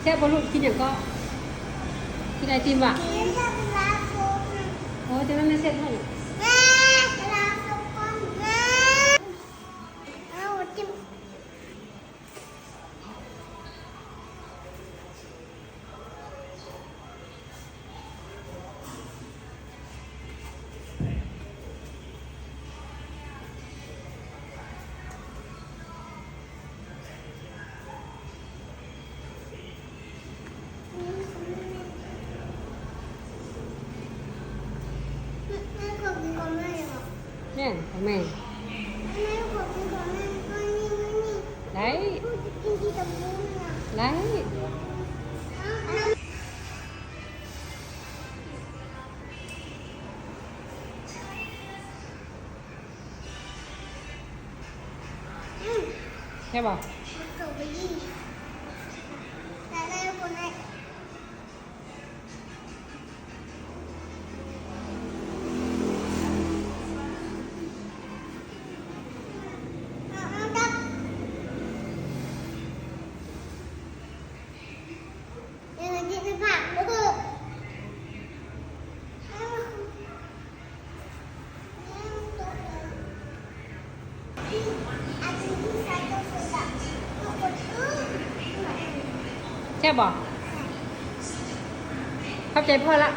ແຊບບໍ່ລູກ? ກິນຫຍັງເກາະ? ກິນໄອຕິມຫວາ? ໂອ້ ຈັ່ງນັ້ນແມ່ເຊັດໃຫ້. ແມ່ນຂອງແມ່. ໄດ້ ໄດ້. ແຊບບໍ່? ແຊບບໍ່? ຂອບໃຈພໍ່ລະ.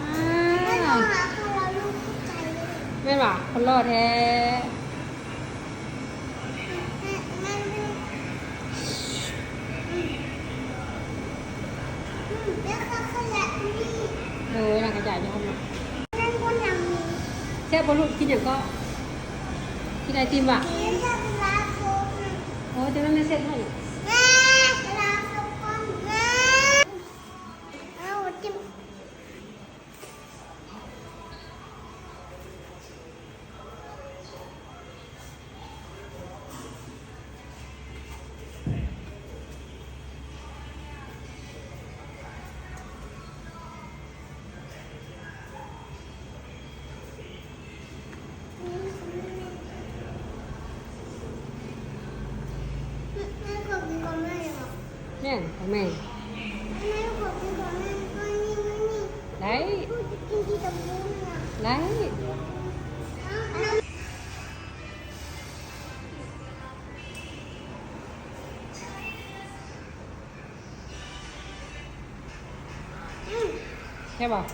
ອາ ແມ່ນຫວາ? ຄົນຫຼໍ່ແທ້. ໂດຍ ຫຼັງຈາກຢູ່ຫັ້ນເນາະ. ແຊບບໍ່ລູກ? ກິນຫຍັງເກາະ? ກິນໄອຕິມຫວາ? ໂອ້ ຈັ່ງນັ້ນແມ່ເຊັດໃຫ້. ແມ່ນຂອງແມ່. ໄດ້ ໄດ້. ແຊບບໍ່?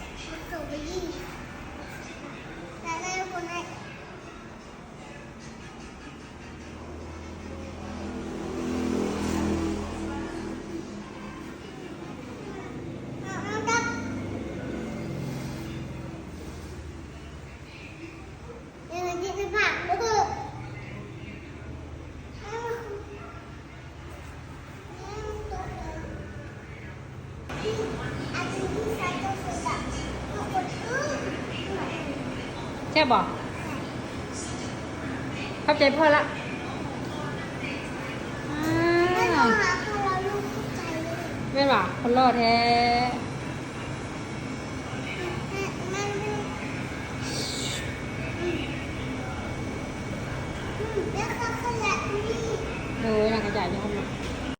ແຊບບໍ່? ຂອບໃຈພໍ່ລະ. ອາ ແມ່ນຫວາ? ຄົນຫຼໍ່ແທ້.